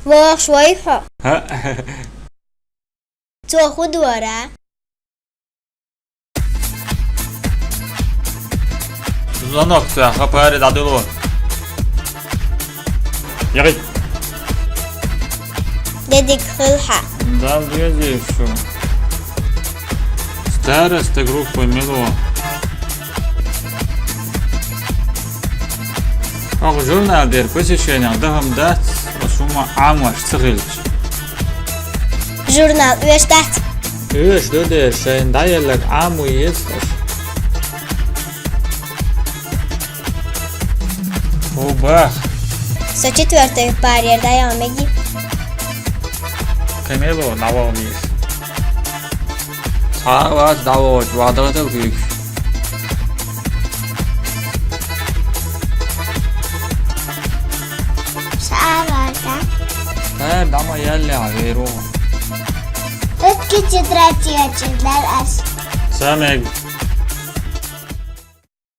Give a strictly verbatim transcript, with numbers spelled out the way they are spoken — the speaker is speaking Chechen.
Вахаш вай хьо. Цо хӀу дора? Звонок цӀаьхха, парень дӀадало. Ягий. Де дика хилла хьа. Дала дезийша шо. Староста группа мила ва? Оха журнал дер посещениях даха-м дац, ас хӀума Ӏамош ца хилча. Журнал оьшуш дац? Оьшуш ду дера, шайна дӀаелларг Ӏамо еза аш. Убах. Со четвёртый паре дӀаяла мегий. Камело дӀавала веза. Цхьа а вац дӀавоагӀаш, вадагӀатал куьйгаш. Шаьварда. Хьер дӀа ма яллехьа, веро. Эткичи тратиячи дар ас. Самег.